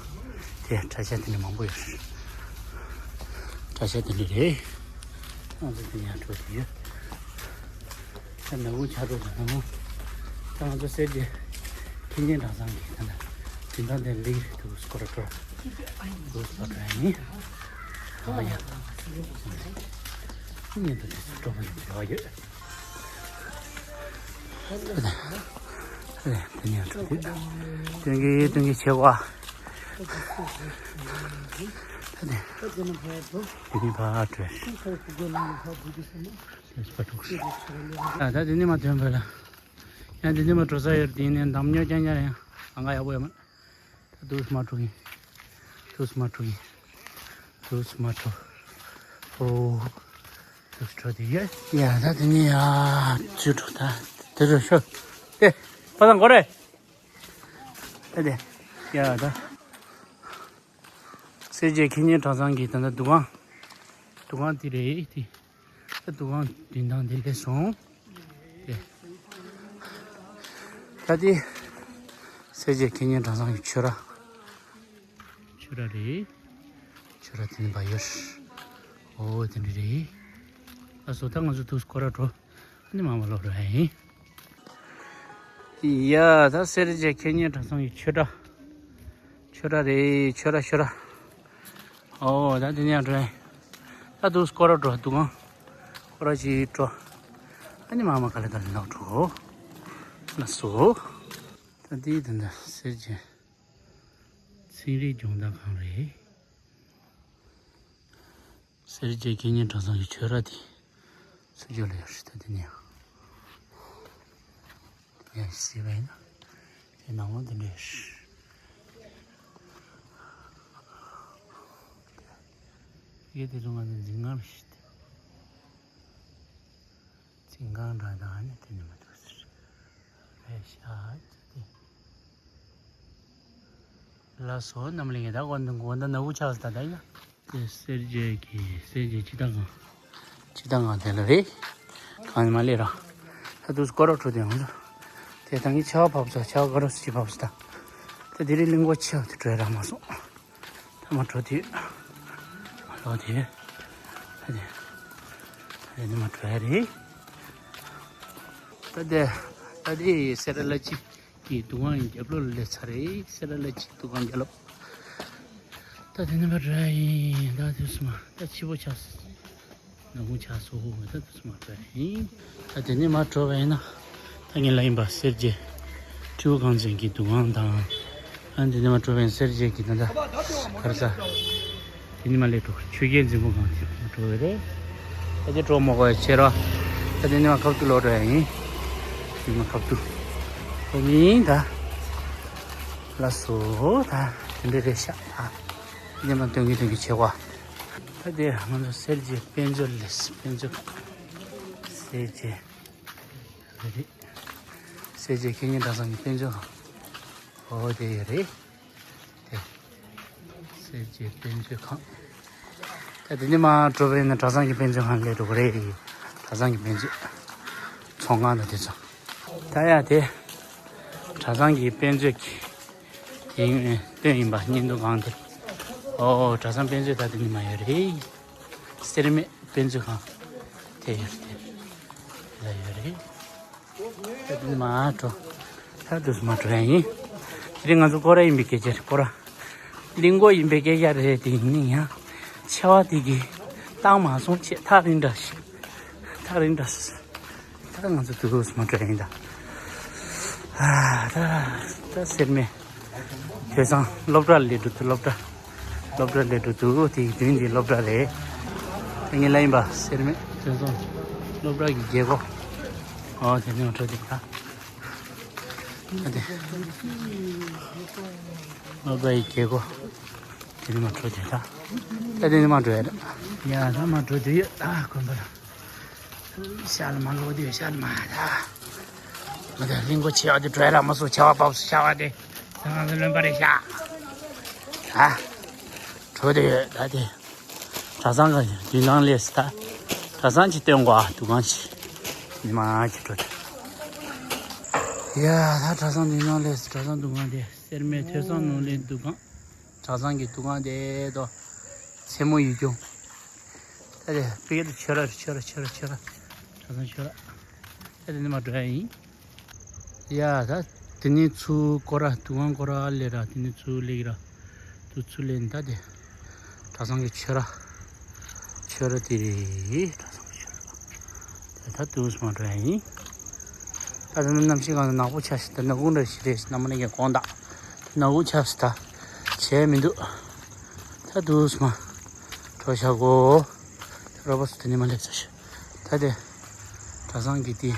དེ་གྲྭ་ཤག་དེ་འདྲ་མང་པོ་ཡོད་རེད། གྲྭ་ཤག་དེ་འདྲ་རེད། ང་ཚོ་དེ་ནས་ཡང་འགྲོ་དེ་ཡོད། ད་ནག་ཁུང་ཆགས་འགྲོ་ད་ནག་ཁུང་། ད་ང་ཚོ་སེར་བྱེས་ཁེ་ཉེན་གྲྭ་ཚང་གི་ད་ད་དེ་འདྲ་དེ་ལིག་རེད་འདུག་སྐོར་ར་འགྲོ་ར་འདུག་སྐོར་ར་ཡིན། ཨ་ཡ། ཉིན་དུ་དེ་ཚོ་འགྲོ་མི་འདུག་ཡོད། ཨ་ལས་དེ་ནས་འགྲོ་དུས་སྟོན་གྱི་སྟོན་གྱི་བྱེད་པ། ད་ནས་དེ་ནས་ཕར་འགྲོ། ད་ད་དེ་ནས་མ་ཐོན་པ་ལ། ཡང་དེ་ནས་མ་འགྲོ་ས་ཡོད་དེ་ནས་འདམ་ཉོ་རྐྱང་རྐྱང་ཡང་ཨང་ཡག་པོ་ཡོད་མ། ད་དུས་མ་འགྲོ་གིན། དུས་མ་འགྲོ་གིན། དུས་མ་འགྲོ། ཨོ། དུས་འགྲོ་དེ་ཡོད། ཡ་ད་དེ་ནི་ཡ། ཚུར་འགྲོ་ད། དེ་རུ་ཤོག་ཨེ། པ་དང་གོ་རེ། ད་དེ། ཡ་ད། སེར་བྱེས་ཁེ་ཉེན་གྲྭ་ཚང་གི་ད་ལྟ་འདུ་ཁང་། འདུ་ཁང་དེ་རེད་དེ། ད་འདུ་ཁང་མདུན་ཐང་དེ་སླེབས་སོང་། དེ། ད་དེ། སེར་བྱེས་ཁེ་ཉེན་གྲྭ་ཚང་གི་ཆོས་ར། ཆོས་ར་རེད། ཆོས་ར་དེ་ནི་བ་ཡོད། ཨོ་དེ་འདྲ་རེད། ལགས་སོ་ད་ང་ཚོ་དུས་སྐོར་ར་འགྲོ། ཨ་ནི་མ་མ་ལོག་ར་ཡིན། ཡ་ད་སེར་བྱེས་ཁེ་ཉེན་གྲྭ་ཚང་གི་ཆོས་ར། ཆོས་ར་རེད་ཆོས་ར་ཆོས་ར། ཨོ་ད་དེ་ནས་ཡང་འགྲོ་ཡིན། ད་དུས་སྐོར་ར་འགྲོ་འདུ་ཁང་། སྐོར་ར་ཅིག་འགྲོ། ཨ་ནི་མ་མ་ག་ལེ་ག་ལེ་ནང་འགྲོ། ལགས་སོ། ད་འདི་ད་ད་སེར་བྱེས། ཚན་རིག་སྦྱོང་བརྡར་ཁང་རེད། སེར་བྱེས་ཁེ་ཉེན་གྲྭ་ཚང་གི་ཆོས་ར་དེ། སུ་ཇོ་ལ་ཡོད་རེད་ད་དེ་ནས། དེ་ནས་སྲིད་པ་ཡིན་ན། དེ་ནང་ལོགས་དེ་འདྲས། ཡེ་དེ་ཚོ་ང་ཚོ་འཛིན་ཁང་རེད་ཤག་འཛིན་ཁང་འདྲ་དང་ཨ་ནི་དེ་ནས་མ་ཐུག་ཟེར། རེད་ཤག་ཅེས་དེ། ལགས་སོ་རྣམ་གླིང་གི་ད་དགོན་དགོན་ད་ནག་པོ་ཆགས་སོང་ད་ད་ཡ། དེ་སེར་བྱེས་ཀྱི་སེར་བྱེས་སྤྱི་བཏང་ཁང་། སྤྱི་བཏང་ཁང་དེ་ལ་རེད། གང་ཡིན་མ་ལས་ར། ད་དུས་སྐོར་ར་འགྲོ་དེ་ཡོང་ཚོ། དེ་ད་ངས་ཆར་པ་བབས་ཚོ་ཆར་པ་ག་རོ་སི་བབས་སོ་ད། ད་དེ་རིང་གླིང་སྐོར་ཆེ་བ་དེ་འགྲོ་ཡ་རག་མ་སོང་། ད་མ་འགྲོ་དུས། ལོ་དེ། ད་དེ། ད་དེ་ནི་མ་འགྲོ་ཡ་རེད། ད་དེ། ད་དེ་སེ་ར་ལ་ཅི། གི་འདུ་ཁང་ཡི་རྒྱབ་ལོགས་ལ་སླེབས་ཚར་རེད། སེ་ར་ལ་ཅི་འདུ་ཁང་རྒྱབ་ལོགས། ད་དེ་ནི་མ་འགྲོ་ཡ་ཡིན། ད་དུས་སུ་མ་ད་ཕྱི་པོ་ཆགས་སོང་། ནག་ཁུང་ཆགས་སོང་། ད་དུས་སུ་མ་འགྲོ་ཡ་ཡིན། ད་དེ་ནི་མ་འགྲོ་བ་ཡིན་ན། ད་ངས་ལ་ཡིན་པ་སེར་བྱེས། ཁྲིའུ་གངས་ཅན་གྱི་འདུ་ཁང་དང་། ཨ་འདི་ནས་མ་འགྲོ་བའི་སེར་བྱེས་ཀྱི་ད་ལྟ་གར་ས། དེ་ནས་མ་སླེབས་འགྲོ་ཆོས་རྒྱལ་འཛིན་པ་གང་ཅིག་མ་འགྲོ་བའི་རེད། ད་དེ་འགྲོ་མ་དགོས་ཡ་ཆེ་ར། ད་དེ་ནས་མ་ཁབ་ཏུ་ལོག་འགྲོ་ཡ་ཡིན། དེ་ནས་མ་ཁབ་ཏུ། འགྲོ་གི་ཡིན་ད། ལགས་སོ་ད། དེ་འདྲ་རེད་ཤག་ད། དེ་ནས་མ་སྟོན་གི་སྟོན་གི་བྱེད་དགོས། ད་དེ་ང་ཚོ་སེར་བྱེས་དཔེ་མཛོད་ལས་དཔེ་མཛོད། སེར་བྱེས། རེད། སེར་བྱེས་ཁེ་ཉིན་གྲྭ་ཚང་གི་དཔེ་མཛོད་ཁང་། འོ་དེ་ཡོད་རེད། དེ། སེར་བྱེས་དཔེ་མཛོད་ཁང་། ད་དེ་ནས་མ་འགྲོ་བ་ཡིན་ན་གྲྭ་ཚང་གི་དཔེ་མཛོད་ཁང་སླེབས་འགྲོ་གི་རེད། གྲྭ་ཚང་གི་དཔེ་མཛོད། ཚོང་ཁང་དང་དེ་ཚོ། ད་ཡ་དེ། གྲྭ་ཚང་གི་དཔེ་མཛོད་ཀྱི། དེ་སྟོན་ཡིན་པ་བརྙན་ཐུང་སྒང་དེ། འོ་གྲྭ་ཚང་དཔེ་མཛོད་ད་དེ་ནས་མ་ཡོད་རེད། སེར་སྨད་དཔེ་མཛོད་ཁང་། དེ་ཡོད་དེ། ལ་ཡོད་རེད། ད་དེ་མ་འགྲོ། ད་དུས་མ་འགྲོ་ཡ་ཡིན། དེ་རིང་ང་ཚོ་སྐོར་ར་ཡིན་པའི་སྐད་ཆ་རེད་སྐོར་ར། གླིང་སྐོར་ཡིན་པའི་སྐད་ཆ་རེད་དེ་ཡིན་ན་ཡང་། ཆེ་བ་དེ་གི་བཏང་མ་སོང་ཆེ་ཐག་རིང་འདྲ་ཞིག་ཐག་རིང་འདྲ་ཞིག་ད་ང་ཚོ་དུས་མ་འགྲོ་ཡ་ཡིན་ད། ཨ་ད་ད་སེར་སྨད། ཐོས་བསམ་སློབ་གྲྭ་ལ་སླེབས་འགྲོ་དུས་སློབ་གྲྭ། སློབ་གྲྭ་ལ་སླེབས་འགྲོ་དུས་དེའི་མདུན་གྱི་སློབ་གྲྭ་རེད། དེ་ངས་ལ་ཡིན་པ་སེར་སྨད་ཐོས་བསམ་སློབ་གྲྭ་གི་རྒྱལ་སྒོ། ཨོ་དེ་ནས་འགྲོ་དེ་ད། ཨ་དེ། སློབ་གྲྭ་ཡི་རྒྱལ་སྒོ། དེ་ནས་མ་འགྲོ་དེ་ད། ད་དེ་ནས་མ་འགྲོ་ཡ་རེད། ཡ་ད་མ་འགྲོ་དུས་ཡོད་ད་དགོན་པ་ལ། ཤར་མ་ལོག་དུས་ཤར་མ་ད། ང་ད་གླིང་སྐོར་ཆེ་བ་དེ་གྲོལ་ར་མ་སོང་བྱ་བ་བབས་སུ་བྱ་བ་དེ། ད་ང་ཚོ་ལོན་པ་རེད་ཤག་ཨ། གྲོལ་དུ་ཡོད་ད་དེ། གྲྭ་ཚང་ག་དུས་ནང་ལས་སུ་ད། གྲྭ་ཚང་གྱི་སྟོན་གོ་ཨ་འདུ་ཁང་ཞིག་ཉི་མ་ཅིག་གྲོལ་དུ། ཡ་ད་གྲྭ་ཚང་དུས་ནང་ལས་སུ་གྲྭ་ཚང་འདུ་ཁང་དེ་སེར་སྨད་ཐོས་བསམ་ནོར་གླིང་འདུ་ཁང་། གྲྭ་ཚང་གི་འདུ་ཁང་དེ་དོ། མཚན་མོ་ཡུལ་ལྗོངས། ད་དེ་པི་ཀེ་ཏུ་ཆོས་ར་ཆོས་ར་ཆོས་ར་ཆོས་ར། གྲྭ་ཚང་ཆོས་ར། ད་དེ་ནས་མ་འགྲོ་ཡ་ཡིན། ཡ་ད་དེ་ནས་ཚུར་སྐོར་ར་འདུ་ཁང་སྐོར་ར་སླེབས་ར་དེ་ནས་ཚུར་སླེབས་ཀྱི་ར། དུ་ཚུར་སླེབས་ནས་ད་དེ། གྲྭ་ཚང་གི་ཆོས་ར། ཆོས་ར་དེ་རེད་གྲྭ་ཚང་གི་ཆོས་ར། དེ་ད་དུས་མ་འགྲོ་ཡ་ཡིན། ད་དེ་ནས་གནམ་གཤིས་གང་ནག་པོ་ཆགས་ཤག་ད་ནག་ཁུང་འདྲ་ཞིག་རེད་ཤག་ནམ་མ་ནས་ཀྱང་དགོང་དག་ནག་ཁུང་ཆགས་ཤག་ད། བྱས་མི་འདུག་ད་དུས་མ། གྲོ་ཞག་གོ་ད་རོ་པ་སུ་དེ་ནས་མ་སླེབས་ཚར་ཤག་ད་དེ། གྲྭ་ཚང་གི་དེ།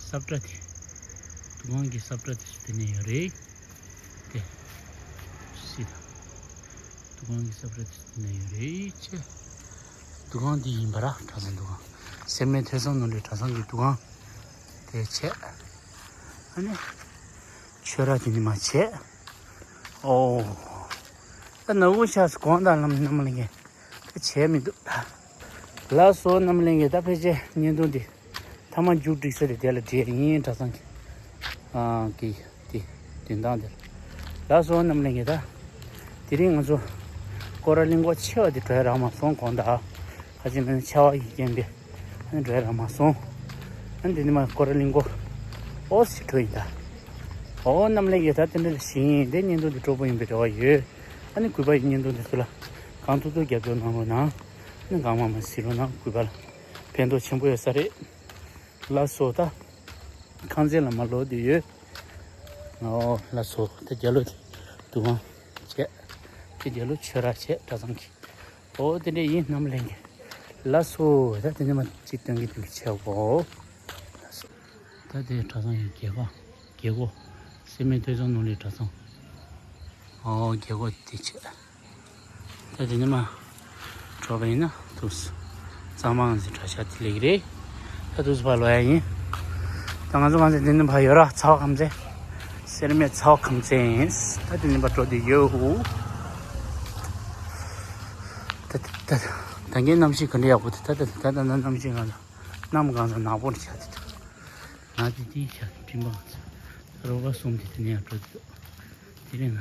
སབ་ཏྲ་དེ། འདུ་ཁང་གི་སབ་ཏྲ་དེ་སུ་དེ་ནས་ཡོད་རེད། དེ། སི་ད། འདུ་ཁང་གི་སབ་ཏྲ་དེ་སུ་དེ་ནས་ཡོད་རེད་ཅེ། འདུ་ཁང་འདི་ཡིན་པ་ར་གྲྭ་ཚང་འདུ་ཁང་། སེར་སྨད་ཐོས་བསམ་ནོར་གླིང་གྲྭ་ཚང་གི་འདུ་ཁང་། དེ་བྱས། ཨ་ནི། ཆོས་ར་དེ་ནི་མ་བྱས། ཨོ། ད་ནག་ཁུང་ཆགས་སུ་གོང་དང་ལམ་རྣམ་ལ་ངས་ད་བྱས་མི་འདུག་ལགས་སོ་རྣམ་ལ་ངས་ད་ཕལ་ཆེར་བརྙན་ཐུང་འདི་ཐ་མ་མཇུག་སྒྲིག་ས་དེ་དེ་ལ་བྲིས་ཡིན་གྲྭ་ཚང་གི་ཨ་གི་དེ་དོན་དག་དེ་ལ་ལགས་སོ་རྣམ་ལ་ངས་ད་དེ་རིང་ང་ཚོ་སྐོར་ར་གླིང་སྐོར་ཆེ་བ་དེ་གྲོལ་རག་མ་སོང་གོང་དང་ཁ་ཅིག་མིན་ན་ཆར་པ་ཡིས་རྐྱེན་པས་ཨ་ནི་གྲོལ་རག་མ་སོང་། ཨ་ནི་དེ་ནི་མ་སྐོར་ར་གླིང་སྐོར་ཨོ་སི་གྲོལ་ཡིན་ད། ཨོ་རྣམ་ལ་ངས་ད་དེ་འདྲ་ཞིག་ཡིན་དེ་བརྙན་ཐུང་དེ་སྤྲོ་པོ་ཡིན་པའི་རེ་བ་ཡོད། ཨ་ནི་གུས་པ་ཡིས་བརྙན་ཐུང་འདི་ཚོ་ལ་གང་ཐུབ་ཐུབ་རྒྱབ་སྐྱོར་གནང་རོགས་གནང་། ཨ་ནི་གང་མང་མང་གཟིགས་རོགས་གནང་། གུས་པ་ལ་ཕན་ཐོགས་ཆེན་པོ་ཡོད་ས་རེད། ལགས་སོ་ད། ཁང་ཚན་ལ་མ་ལོག་དུས་ཡོད། ཨོ་ལགས་སོ་ད་རྒྱ་ལོ་དེ་འདུ་ཁང་བྱས། དེ་རྒྱ་ལོ་ཆོས་ར་བྱས་གྲྭ་ཚང་གི། ཨོ་དེ་འདྲ་ཡིན་རྣམ་ལྷན་རྒྱས། ལགས་སོ། ད་དེ་ནས་མར་ཅིག་སྟོན་གྱི་སྟོན་གྱི་ཆེ་བོ། ད་དེ་གྲྭ་ཚང་ཡི་རྒྱལ་སྒོ། རྒྱལ་སྒོ། སེར་སྨད་དཔེ་ཚོང་ནོར་གླིང་གྲྭ་ཚང་། ཨོ་རྒྱལ་སྒོ་དེ་བྱས། ད་དེ་ནས་མར་འགྲོ་བ་ཡིན་ན་ཐུགས་སུ་གཙང་མ་ང་ཚོའི་གྲྭ་ཤག་དེ་ལེགས་རེད། ད་ཐུགས་སུ་ཕར་ལོག་ཡ་ཡིན། ད་ང་ཚོ་གང་ཚེ་དེ་ནས་ཕར་ཡོད་ར་ཚ་བ་ཁམས་ཚན། སེར་སྨད་ཚ་བ་ཁམས་ཚན། ད་དེ་ནས་ཕར་འགྲོ་དུས་ཡོད། ད་ད་ད་གའི་གནམ་གཤིས་ག་འདྲ་ཡག་པོ་འདུག་ད་ད་ད་ད་གནམ་གཤིས་གང་ལ་གནམ་གང་ས་ནག་པོ་འདྲ་ཆགས་འདུག་ང་དེ་དེའི་ཆ་དེ་སྤྲིན་པ་གང་ས་རོ་པ་གསུམ་དེ་དེ་ནས་ཡར་འགྲོ་འདུག་དེ་རིང་ང་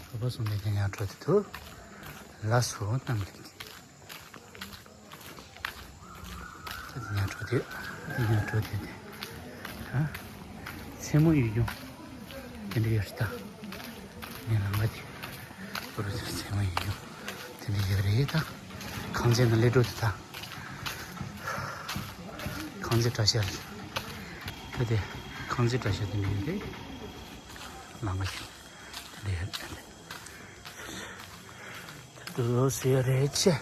རོ་པ་གསུམ་དེ་དེ་ནས་ཡར་འགྲོ་འདུག་ལགས་སོ། གནམ་ལེགས། ད་དེ་ནས་འགྲོ་དུས། དེ་ནས་འགྲོ་དུས་དེ། ཨ། མཚན་མོ་གཡུག་ཡུག་དེ་འདྲ་ཡོད་རེད་ད། ངའི་ལམ་ཁ་དེ། ཁོ་རང་ཚོའི་མཚན་མོ་གཡུག་ཡུག་དེ་འདྲ་ཡོད་རེད་ད། གངས་ཅན་ནང་སླེབས་འགྲོ་དུས་ད། གངས་ཅན་གྲྭ་ཤག་རེད། ད་དེ་གངས་ཅན་གྲྭ་ཤག་དེ་འདྲ་ཡོད་རེད། ལམ་ཁ་དེ་འདྲ་ཡོད་རེད། ད་དུ་ཟེར་རེད་ཆེ།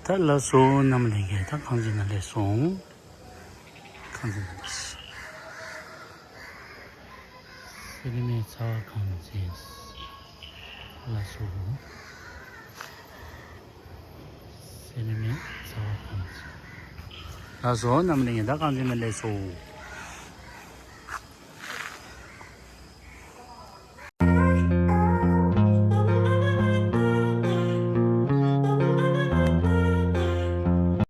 ད་ལགས་སོ། གནམ་ལེགས་གས། ད་གངས་ཅན་ནང་སླེབས་སོང་། གངས་ཅན་ནང་སླེབས་སོང་། སེར་སྨད་ཚ་བ་ཁམས་ཚན། ལགས་སོ། སེར་སྨད་ཚ་བ་ཁམས་ཚན། ལགས་སོ། གནམ་ལེགས་གས། ད་གངས་ཅན་ནང་སླེབས་སོང་།